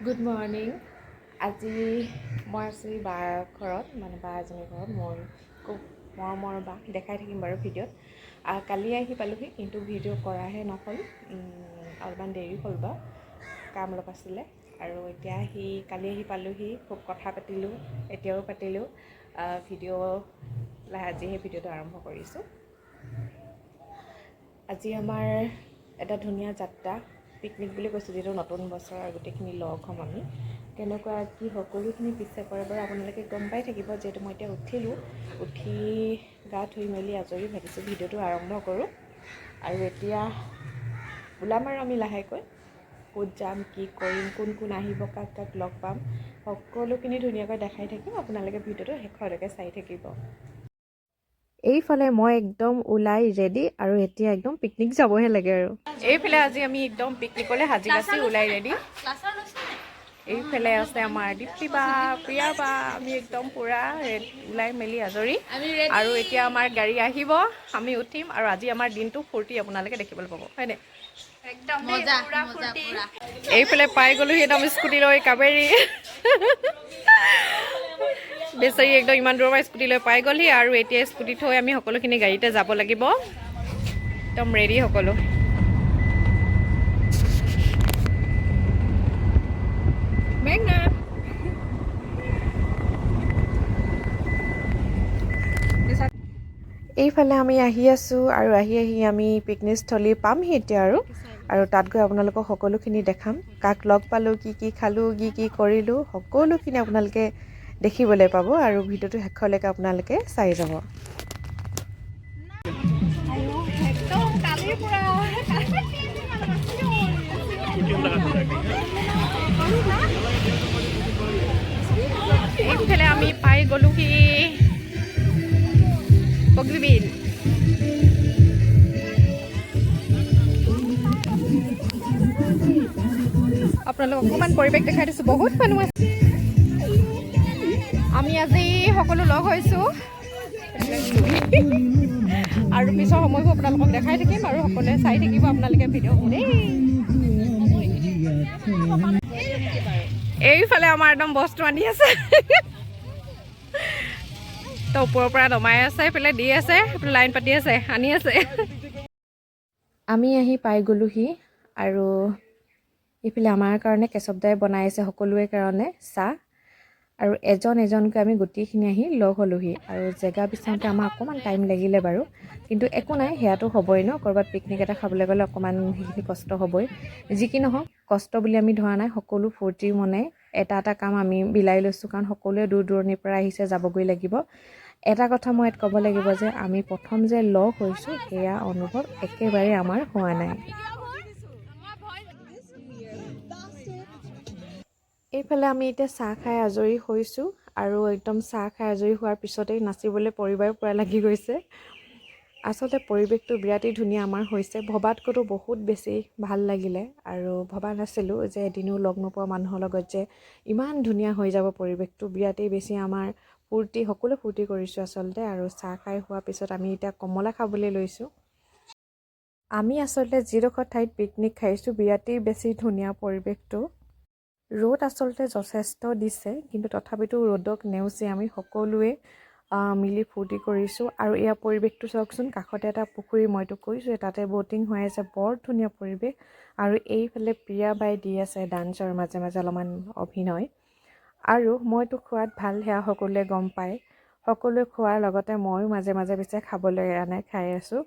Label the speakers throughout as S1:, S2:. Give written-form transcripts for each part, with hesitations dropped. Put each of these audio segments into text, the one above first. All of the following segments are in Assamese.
S1: Good morning. আজি মই আছোঁ বাৰ ঘৰত, মানে বা এজনীৰ ঘৰত। মোৰ খুব মৰমৰ বা, দেখাই থাকিম বাৰু ভিডিঅ'ত। কালি আহি পালোহি, কিন্তু ভিডিঅ' কৰাহে নহ'ল। অলপমান দেৰি হ'ল বাৰু, কাম অলপ আছিলে। আৰু এতিয়া আহি কালি আহি পালোহি, খুব কথা পাতিলোঁ, এতিয়াও পাতিলোঁ। ভিডিঅ' লাহে আজিহে ভিডিঅ'টো আৰম্ভ কৰিছোঁ। আজি আমাৰ এটা ধুনীয়া যাত্ৰা, পিকনিক বুলি কৈছোঁ, যিহেতু নতুন বছৰ আৰু গোটেইখিনি লগ হ'ম আমি। কেনেকুৱা কি সকলোখিনি পিছে পৰে বাৰু আপোনালোকে গম পাই থাকিব। যিহেতু মই এতিয়া উঠিলোঁ, উঠি গা ধুই মেলি আজৰি, ভাবিছোঁ ভিডিঅ'টো আৰম্ভ কৰোঁ। আৰু এতিয়া ওলাম আৰু আমি লাহেকৈ ক'ত যাম, কি কৰিম, কোন কোন আহিব, কাক কাক লগ পাম, সকলোখিনি ধুনীয়াকৈ দেখাই থাকিম। আপোনালোকে ভিডিঅ'টো শেষলৈকে চাই থাকিব। এইফালে মই একদম ওলাই ৰেডি আৰু এতিয়া একদম পিকনিক যাবহে লাগে। আৰু এইফালে আজি আমি একদম পিকনিকলৈ সাজি কাচি ওলাই ৰেডি। এইফালে আছে আমাৰ দীপ্তি বা, প্ৰিয়া বা, আমি একদম পূৰা ওলাই মেলি আজৰি। আৰু এতিয়া আমাৰ গাড়ী আহিব, আমি উঠিম আৰু আজি আমাৰ দিনটো ফূৰ্তি আপোনালোকে দেখিবলৈ পাব, হয়নে? এইফালে পাই গ'লোহি একদম স্কুটি লৈ কাবেৰী বেচাৰী একদম ইমান দূৰৰ পৰা স্কুটি লৈ পাই গ'লহি। আৰু এতিয়া স্কুটি থৈ আমি সকলোখিনি গাড়ীতে যাব লাগিব। একদম ৰেডি সকলো। মেঘনা, এইফালে আমি আহি আছোঁ আৰু আহি আহি আমি পিকনিক স্থলী পামহি এতিয়া। আৰু আৰু তাত গৈ আপোনালোকক সকলোখিনি দেখাম, কাক লগ পালোঁ, কি কি খালোঁ, কি কি কৰিলোঁ, সকলোখিনি আপোনালোকে দেখিবলৈ পাব। আৰু ভিডিঅ'টো শেষলৈকে আপোনালোকে চাই যাব। এইফালে আমি পাই গ'লোহি বগীবিল। আপোনালোক অকণমান পৰিৱেশ দেখাই দিছোঁ, বহুত মানুহ আছে। আমি আজি সকলো লগ হৈছোঁ আৰু পিছৰ সময়বোৰ আপোনালোকক দেখাই থাকিম আৰু সকলোৱে চাই থাকিব আপোনালোকে ভিডিঅ'বোৰ দেই। এইফালে আমাৰ একদম বস্তু আনি আছে, তো ওপৰৰ পৰা নমাই আছে, এইফালে দি আছে, এইফালে লাইন পাতি আছে, আনি আছে। আমি আহি পাই গ'লোহি আৰু এইফালে আমাৰ কাৰণে কেশৱ দাই বনাই আছে সকলোৰে কাৰণে চাহ। আৰু এজন এজনকৈ আমি গোটেইখিনি আহি লগ হ'লোহি। আৰু জেগা বিচাৰোঁতে আমাৰ অকণমান টাইম লাগিলে বাৰু, কিন্তু একো নাই, সেয়াতো হ'বই ন, ক'ৰবাত পিকনিক এটা খাবলৈ গ'লে অকণমান সেইখিনি কষ্ট হ'বই। যি কি নহওক, কষ্ট বুলি আমি ধৰা নাই, সকলো ফূৰ্তি মনে এটা এটা কাম আমি বিলাই লৈছোঁ, কাৰণ সকলোৱে দূৰ দূৰণিৰ পৰা আহিছে, যাবগৈ লাগিব। এটা কথা মই ইয়াত ক'ব লাগিব যে আমি প্ৰথম যে লগ হৈছোঁ, সেয়া অনুভৱ একেবাৰে আমাৰ হোৱা নাই। এইফালে আমি এতিয়া চাহ খাই আজৰি হৈছোঁ আৰু একদম চাহ খাই আজৰি হোৱাৰ পিছতেই নাচিবলৈ পৰিবাৰ পূৰা লাগি গৈছে। আচলতে পৰিৱেশটো বিৰাটেই ধুনীয়া আমাৰ হৈছে, ভবাতকৈতো বহুত বেছি ভাল লাগিলে। আৰু ভবা নাছিলোঁ যে এদিনো লগ নোপোৱা মানুহৰ লগত যে ইমান ধুনীয়া হৈ যাব পৰিৱেশটো। বিৰাটেই বেছি আমাৰ ফূৰ্তি, সকলোৱে ফূৰ্তি কৰিছোঁ আচলতে। আৰু চাহ খাই হোৱাৰ পিছত আমি এতিয়া কমলা খাবলৈ লৈছোঁ। আমি আচলতে যিডোখৰ ঠাইত পিকনিক খাইছোঁ, বিৰাটেই বেছি ধুনীয়া পৰিৱেশটো। ৰ'দ আচলতে যথেষ্ট দিছে, কিন্তু তথাপিতো ৰ'দক নেওচি আমি সকলোৱে মিলি ফূৰ্তি কৰিছোঁ। আৰু ইয়াৰ পৰিৱেশটো চাওকচোন, কাষতে এটা পুখুৰী, মইতো কৈছোঁৱে, তাতে ব'টিং হৈ আছে, বৰ ধুনীয়া পৰিৱেশ। আৰু এইফালে প্ৰিয়া বাই দি আছে ডান্সৰ মাজে মাজে অলপমান অভিনয়। আৰু মইতো খোৱাত ভাল, সেয়া সকলোৱে গম পায়। সকলোৱে খোৱাৰ লগতে ময়ো মাজে মাজে পিছে খাবলৈ এৰা নাই, খাই আছোঁ।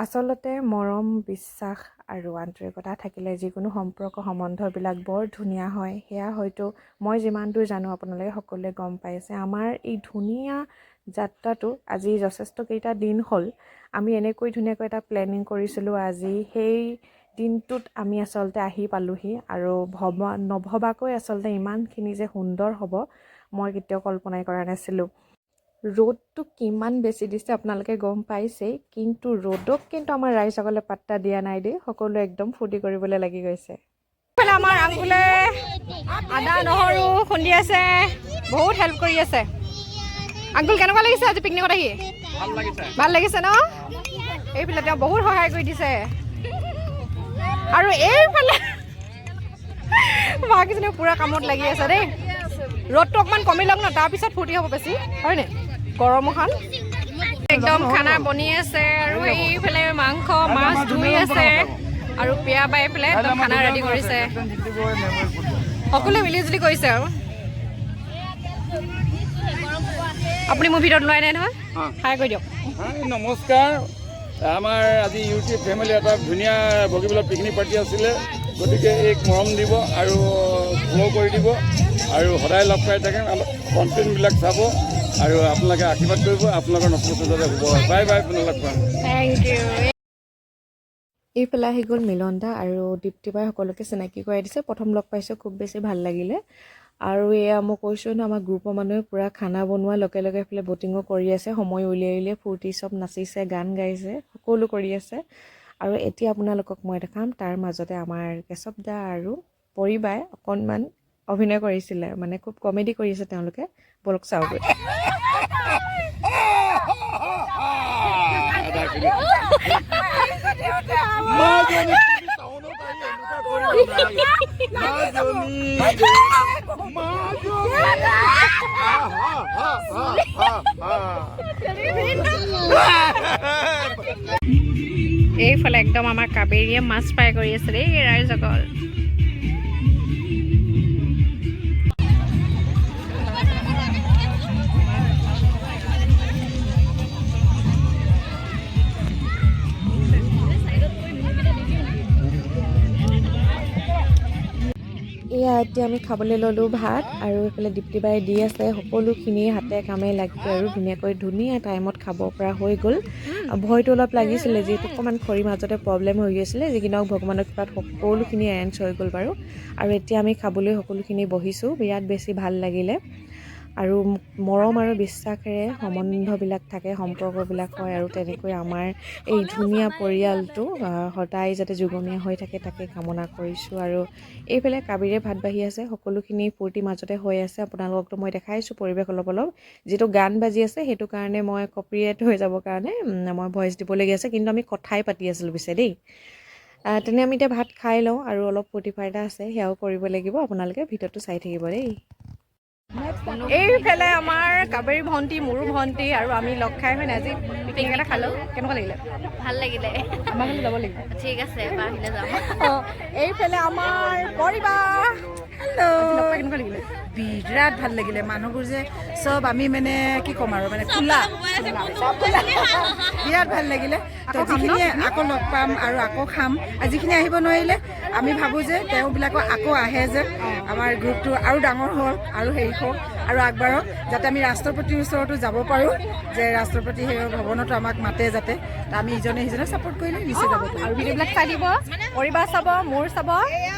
S1: আচলতে মৰম, বিশ্বাস আৰু আন্তৰিকতা থাকিলে যিকোনো সম্পৰ্ক সম্বন্ধবিলাক বৰ ধুনীয়া হয়। সেয়া হয়তো মই যিমান দূৰ জানো, আপোনালোকে সকলোৱে গম পাইছে। আমাৰ এই ধুনীয়া যাত্ৰাটো আজি যথেষ্ট কেইটা দিন হ'ল, আমি এনেকৈ ধুনীয়াকৈ এটা প্লেনিং কৰিছিলোঁ। আজি সেই দিনটোত আমি আচলতে আহি পালোহি। আৰু ভবা নভবাকৈ আচলতে ইমানখিনি যে সুন্দৰ হ'ব, মই কেতিয়াও কল্পনাই কৰা নাছিলোঁ। ৰ'দটো কিমান বেছি দিছে আপোনালোকে গম পাইছেই, কিন্তু ৰ'দক কিন্তু আমাৰ ৰাইজসকলে পাত্তা দিয়া নাই দেই, সকলোৱে একদম ফূৰ্তি কৰিবলৈ লাগি গৈছে। এইফালে আমাৰ আংকুলে আদা নহৰু খুন্দি আছে, বহুত হেল্প কৰি আছে। আংকুল, কেনেকুৱা লাগিছে আজি পিকনিকত আহি? ভাল লাগিছে ন? এইফালে তেওঁ বহুত সহায় কৰি দিছে। আৰু এইফালে বাকেইজনীও পূৰা কামত লাগি আছে দেই। ৰ'দটো অকণমান কমি লওক ন, তাৰপিছত ফূৰ্তি হ'ব বেছি, হয়নে? গৰমখন একদম খানা বনি আছে আৰু এইফালে মাংস মাছ ধুই আছে আৰু পিয়া বাই পেলাই একদম খানা ৰেডি কৰিছে। সকলোৱে মিলি জুলি কৰিছে। আৰু আপুনি মোৰ ভিডিঅ'ত লোৱাই নাই নহয়, হাই কৰি দিয়ক।
S2: হাই, নমস্কাৰ। আমাৰ আজি ইউটিউব ফেমিলি এটা ধুনীয়া বগীবিলত পিকনিক পাৰ্টি আছিলে, গতিকে এইক মৰম দিব আৰু ফ'ল' কৰি দিব আৰু সদায় লগ পাই থাকিম। কণ্টেণ্টবিলাক চাব আৰু আপোনালোকে আশীৰ্বাদ কৰিব। আপোনালোকৰ নতুন বছৰ যাতে শুভ হয়। বাই বাই, পুনৰ লগ পাম।
S1: Thank U.
S3: এইফালে আহি গ'ল মিলন দা আৰু দীপ্তিবাই সকলোকে চিনাকি কৰাই দিছে। প্ৰথম লগ পাইছোঁ, খুব বেছি ভাল লাগিলে। আৰু এয়া মই কৈছোঁ ন, আমাৰ গ্ৰুপৰ মানুহে পূৰা খানা বনোৱাৰ লগে লগে এইফালে ব'টিঙো কৰি আছে। সময় উলিয়াই উলিয়াই ফূৰ্তি, চব নাচিছে, গান গাইছে, সকলো কৰি আছে। আৰু এতিয়া আপোনালোকক মই দেখাম, তাৰ মাজতে আমাৰ কেশৱ দা আৰু পৰিবাই অকণমান অভিনয় কৰিছিলে, মানে খুব কমেডি কৰিছে তেওঁলোকে। ব'লক চাওঁগৈ।
S2: মাজনী, তুমি টাউনত আহি এনেকুৱা কৰিব নালাগে। মাজনী, মাজনী। আহা, হা, হা, হা, হা।
S1: এইফালে একদম আমাৰ কাবেৰীয়ে মাছ ফ্ৰাই কৰি আছে দেই ৰাইজসকল।
S3: এয়া এতিয়া আমি খাবলৈ ল'লোঁ ভাত আৰু এইফালে দীপ্তিবাই দি আছে সকলোখিনি হাতে কামে লাগি আৰু ধুনীয়াকৈ ধুনীয়া টাইমত খাব পৰা হৈ গ'ল। ভয়টো অলপ লাগিছিলে, যিহেতু অকণমান খৰিৰ মাজতে প্ৰব্লেম হৈ গৈছিলে। যি কি নহওক, ভগৱানৰ কৃপাত সকলোখিনি এৰেঞ্জ হৈ গ'ল বাৰু। আৰু এতিয়া আমি খাবলৈ সকলোখিনি বহিছোঁ, বিৰাট বেছি ভাল লাগিলে। আৰু মৰম আৰু বিশ্বাসেৰে সম্বন্ধবিলাক থাকে, সম্পৰ্কবিলাক হয় আৰু তেনেকৈ আমাৰ এই ধুনীয়া পৰিয়ালটো সদায় যাতে যুগমীয়া হৈ থাকে তাকে কামনা কৰিছোঁ। আৰু এইফালে কাবিৰে ভাত বাঢ়ি আছে, সকলোখিনি ফূৰ্তিৰ মাজতে হৈ আছে। আপোনালোককতো মই দেখাইছোঁ পৰিৱেশ অলপ অলপ, যিটো গান বাজি আছে সেইটো কাৰণে মই কপিৰাইট হৈ যাবৰ কাৰণে মই ভইচ দিবলগীয়া আছে, কিন্তু আমি কথাই পাতি আছিলোঁ পিছে দেই। তেনে আমি এতিয়া ভাত খাই লওঁ আৰু অলপ ফূৰ্তি ফাৰ্তা আছে, সেয়াও কৰিব লাগিব। আপোনালোকে ভিডিঅ'টো চাই থাকিব দেই।
S1: এইফালে আমাৰ কাবেৰী ভণ্টি, মোৰো ভণ্টি আৰু আমি লগ খাই হয় নাই আজি পিকনিক এটা খালোঁ। কেনেকুৱা লাগিলে?
S4: ভাল লাগিলে।
S1: আমাৰ ফালে যাব লাগিব।
S4: ঠিক আছে, এবাৰ আহিলে যাম।
S1: এইফালে আমাৰ পৰিবাৰ। হেল্ল', কেনেকুৱা লাগিলে?
S5: বিৰাট ভাল লাগিলে। মানুহবোৰ যে চব আমি মানে কি ক'ম আৰু, মানে খোলা, বিৰাট ভাল লাগিলে। তো যিখিনি আকৌ লগ পাম আৰু আকৌ খাম, আৰু যিখিনি আহিব নোৱাৰিলে আমি ভাবোঁ যে তেওঁবিলাকো আকৌ আহে, যে আমাৰ গ্ৰুপটো আৰু ডাঙৰ হওক আৰু হেৰি হওক আৰু আগবাঢ়ক, যাতে আমি ৰাষ্ট্ৰপতিৰ ওচৰতো যাব পাৰোঁ, যে ৰাষ্ট্ৰপতি সেই ভৱনতো আমাক মাতে, যাতে আমি ইজনে সিজনে ছাপৰ্ট কৰিলে নিশ্চয় যাব পাৰোঁ।
S1: আৰু ভিডিঅ'বিলাক চাই দিব, পৰিবাৰ চাব, মোৰ চাব,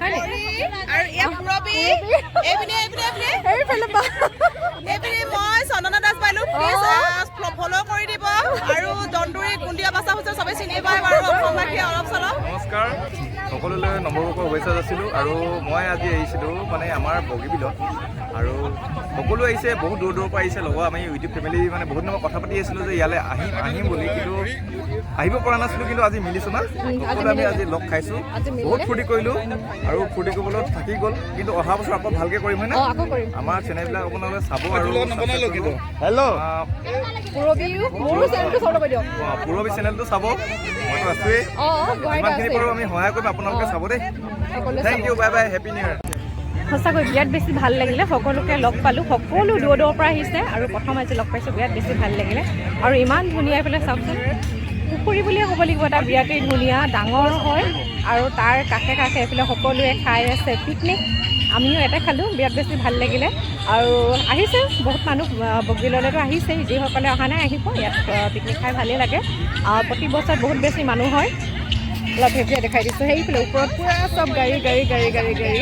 S1: হয় নে?
S6: আৰু এয়া পূৰবী, এইপিনে এইপিনে এইপিনে।
S1: এইফালে বা।
S6: এইপিনে মই চন্দনা দাস বাইদেউ, প্লিজ ফ'ল' কৰি দিব। আৰু দন্দুৰী গুন্দিয়া বাচা হৈছে, চবেই চিনি পায় বাৰু অসমবাসীয়ে অলপ চলপ।
S7: নমস্কাৰ সকলোলৈ, নৱবৰ্ষৰ শুভেচ্ছা যাচিলোঁ। আৰু মই আজি আহিছিলোঁ মানে আমাৰ বগীবিলত আৰু সকলো আহিছে, বহুত দূৰ দূৰৰ পৰা আহিছে লগৰ। আমি ইউটিউব ফেমিলি মানে বহুত দিনৰ পৰা কথা পাতি আছিলোঁ যে ইয়ালৈ আহিম আহিম বুলি, কিন্তু আহিব পৰা নাছিলোঁ। কিন্তু আজি মিলিছোঁ না সকলো, আমি আজি লগ খাইছোঁ, বহুত ফূৰ্তি কৰিলোঁ আৰু ফূৰ্তি কৰিবলৈ থাকি গ'ল। কিন্তু অহা বছৰ আকৌ ভালকৈ কৰিম, হয় না?
S1: অঁ, আকৌ কৰিম।
S7: আমাৰ চেনেলবিলাক আপোনালোকে চাব আৰু
S2: হেল্ল',
S1: পূৰবীও মোৰো চেনেলটো ফ'ল' কৰি দিয়ক।
S7: পূৰবী চেনেলটো চাব, মইতো আছোৱেই।
S1: অঁ, গুৱাহাটীত
S7: যিমানখিনি
S1: আছে।
S7: পাৰোঁ আমি সহায় কৰিম, আপোনালোকে চাব দেই।
S1: সকলোৱে।
S7: Thank you, bye bye, happy new year.
S1: সঁচাকৈ বিৰাট বেছি ভাল লাগিলে, সকলোকে লগ পালোঁ, সকলো দূৰ দূৰৰ পৰা আহিছে আৰু প্ৰথম আজি লগ পাইছোঁ, বিৰাট বেছি ভাল লাগিলে। আৰু ইমান ধুনীয়া, এইফালে চাওকচোন, পুখুৰী বুলিয়ে ক'ব লাগিব এটা, বিৰাটেই ধুনীয়া ডাঙৰ হয়। আৰু তাৰ কাষে কাষে এইফালে সকলোৱে খাই আছে পিকনিক, আমিও এটা খালোঁ, বিৰাট বেছি ভাল লাগিলে। আৰু আহিছে বহুত মানুহ বগীবিললৈতো আহিছেই, যিসকলে অহা নাই আহিব, ইয়াত পিকনিক খাই ভালেই লাগে। প্ৰতি বছৰত বহুত বেছি মানুহ হয়। অলপ সেইফালে দেখাই দিছোঁ, সেইফালে ওপৰত পূৰা চব গাড়ী গাড়ী গাড়ী গাড়ী গাড়ী।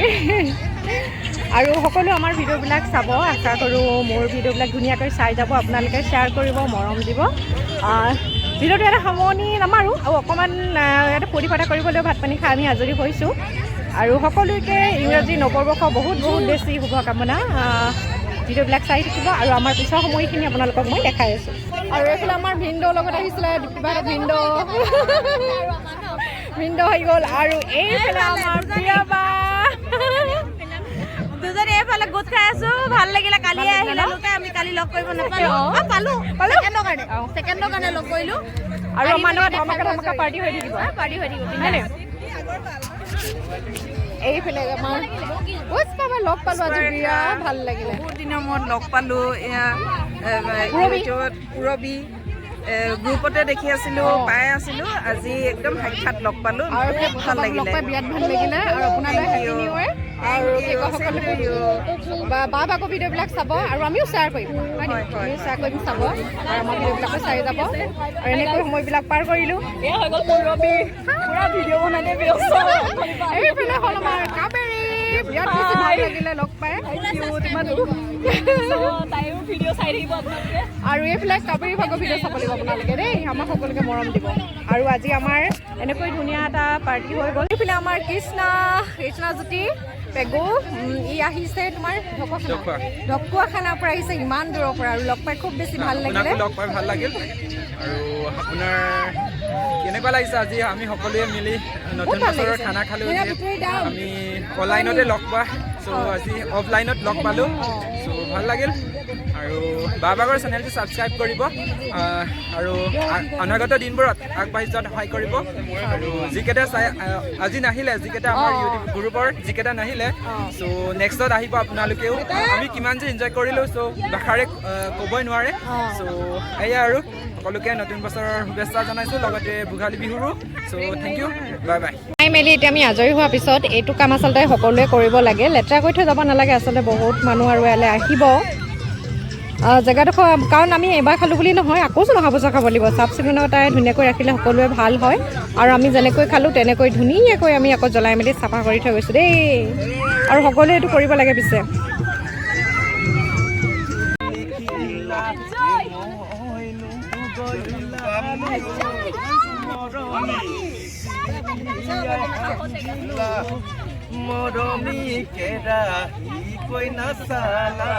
S1: আৰু সকলো আমাৰ ভিডিঅ'বিলাক চাব, আশা কৰোঁ মোৰ ভিডিঅ'বিলাক ধুনীয়াকৈ চাই যাব, আপোনালোকে শ্বেয়াৰ কৰিব, মৰম দিব। ভিডিঅ'টো এটা সামৰণি নামাৰোঁ আৰু অকণমান ইয়াতে ফূৰ্তি ফাৰ্তা কৰিবলৈও ভাত পানী খাই আমি আজৰি হৈছোঁ। আৰু সকলোকে ইংৰাজী নৱবৰ্ষ বহুত বহুত বেছি শুভকামনা। ভিডিঅ'বিলাক চাই থাকিব আৰু আমাৰ পিছৰ সময়খিনি আপোনালোকক মই দেখাই আছোঁ। আৰু এইফালে আমাৰ ভিনদেউৰ লগত আহিছিলে দীপ্তিবাহঁতৰ ভিনদেউ, ভিনদেউ হৈ গ'ল। আৰু এইফালে আমাৰ প্ৰিয়া বা।
S6: খাই আছো, ভাল লাগিলে। কালি আহিলে লোকে আমি কালি লগ কৰিব নাপালো। অ, পালো পালো, ছেকেণ্ডৰ কাৰণে লগ কৰিলো।
S1: আৰু আমাৰ লগত ধমাকা ধমাকা পাৰ্টি হৈ থাকিব।
S4: পাৰ্টি হৈ থাকিব।
S1: হয় নে? এইফালে আমাৰ পুষ্পা বা লগ পালো আজি, বিৰাট ভাল লাগিলে।
S5: বহুত দিনৰ মূৰত লগ পালোঁ। এয়া ইউটিউবত পূৰবী গ্ৰুপতে দেখি আছিলোঁ, পাই আছিলোঁ, আজি একদম সাক্ষাৎ লগ পালোঁ,
S1: আৰু
S5: খুব ভাল
S1: লগ
S5: লাগিলে।
S1: পাই বিৰাট ভাল লাগিলে। আৰু আপোনালৈ হেপী নিউ ইয়েৰ। আৰু কি কয়, সকলোকে বা বাকো ভিডিঅ'বিলাক চাব আৰু আমিও শ্বেয়াৰ কৰিম, হয় নি? আমিও শ্বেয়াৰ কৰিম, চাব আৰু আমাৰ ভিডিঅ'বিলাকো চাই যাব। আৰু এনেকৈ সময়বিলাক পাৰ কৰিলোঁ। এইফালে হ'ল আমাৰ কাবেৰী, বিৰাট বেছি ভাল লাগিলে লগ পাই। আৰু এইফালে কাবেৰী ভাগৰ ভিডিঅ' চাব লাগিব আপোনালোকে দেই। আমাক সকলোকে মৰম দিব। আৰু আজি আমাৰ এনেকৈ ধুনীয়া এটা পাৰ্টি হৈ গ'ল। এইফালে আমাৰ কৃষ্ণা, কৃষ্ণাজ্যোতি পেগু, ই আহিছে তোমাৰ ঢকুৱাখানা, ঢকুৱাখানাৰ পৰা আহিছে ইমান দূৰৰ পৰা। আৰু লগ পাই খুব বেছি ভাল লাগিলে।
S8: আপোনাকো লগ পাই ভাল লাগিল। আৰু আপোনাৰ কেনেকুৱা লাগিছে আজি আমি সকলোৱে মিলি নতুন
S1: ভাল
S8: বছৰৰ
S1: লাগিছে।
S8: খানা খালোঁ? আমি অনলাইনতে লগ পোৱা, চ' আজি অফলাইনত লগ পালোঁ, চ' ভাল লাগিল। আৰু বাবাগৰ চেনেলটো ছাবস্ক্ৰাইব কৰিব আৰু অনাগত দিনবোৰত আগবাঢ়ি যোৱাত সহায় কৰিব। আৰু যিকেইটা চাই আজি নাহিলে, যিকেইটা আমাৰ ইউটিউব গ্ৰুপৰ যিকেইটা নাহিলে, চ' নেক্সটত আহিব আপোনালোকেও। আমি কিমান যে এনজয় কৰিলোঁ, চ' ভাষাৰে ক'বই নোৱাৰে। চ' এয়া আৰু সকলোকে নতুন বছৰৰ শুভেচ্ছা জনাইছোঁ, লগতে Bhogali বিহুৰো। So thank you, bye bye.
S1: খাই মেলি এতিয়া আমি আজৰি হোৱাৰ পিছত এইটো কাম আচলতে সকলোৱে কৰিব লাগে, লেতেৰা কৰি থৈ যাব নালাগে। আচলতে বহুত মানুহ আৰু ইয়ালৈ আহিব জেগাডোখৰ, কাৰণ আমি এবাৰ খালোঁ বুলি নহয়, আকৌচোন অহা বছৰ খাব লাগিব। চাফ চিকুণতাই ধুনীয়াকৈ ৰাখিলে সকলোৱে ভাল হয়। আৰু আমি যেনেকৈ খালোঁ তেনেকৈ ধুনীয়াকৈ আমি আকৌ জ্বলাই মেলি চাফা কৰি থৈ গৈছোঁ দেই। আৰু সকলোৱে এইটো কৰিব লাগে পিছে।
S7: মৰমী কেৰাহী কইনা চালা,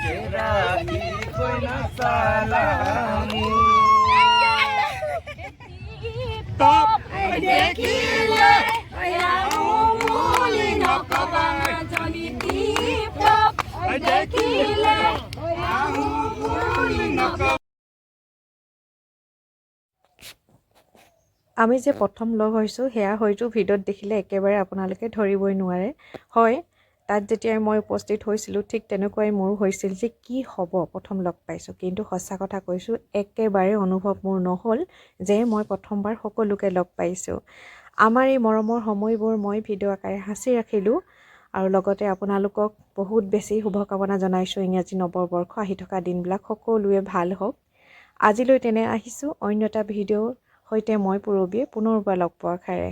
S7: কেৰাহী কইনা চালা।
S1: দেখিলে নকবা দেখিলে।
S3: আমি যে প্ৰথম লগ হৈছোঁ সেয়া হয়তো ভিডিঅ'ত দেখিলে একেবাৰে আপোনালোকে ধৰিবই নোৱাৰে। হয়, তাত যেতিয়া মই উপস্থিত হৈছিলোঁ ঠিক তেনেকুৱাই মোৰো হৈছিল যে কি হ'ব, প্ৰথম লগ পাইছোঁ। কিন্তু সঁচা কথা কৈছোঁ, একেবাৰে অনুভৱ মোৰ নহ'ল যে মই প্ৰথমবাৰ সকলোকে লগ পাইছোঁ। আমাৰ এই মৰমৰ সময়বোৰ মই ভিডিঅ' আকাৰে সাঁচি ৰাখিলোঁ আৰু লগতে আপোনালোকক বহুত বেছি শুভকামনা জনাইছোঁ। ইংৰাজী নৱবৰ্ষ আহি থকা দিনবিলাক সকলোৱে ভাল হওক। আজিলৈ তেনে আহিছোঁ, অন্য এটা ভিডিঅ'ৰ সৈতে মই পূৰবীয়ে পুনৰবাৰ লগ পোৱাৰ আশাৰে।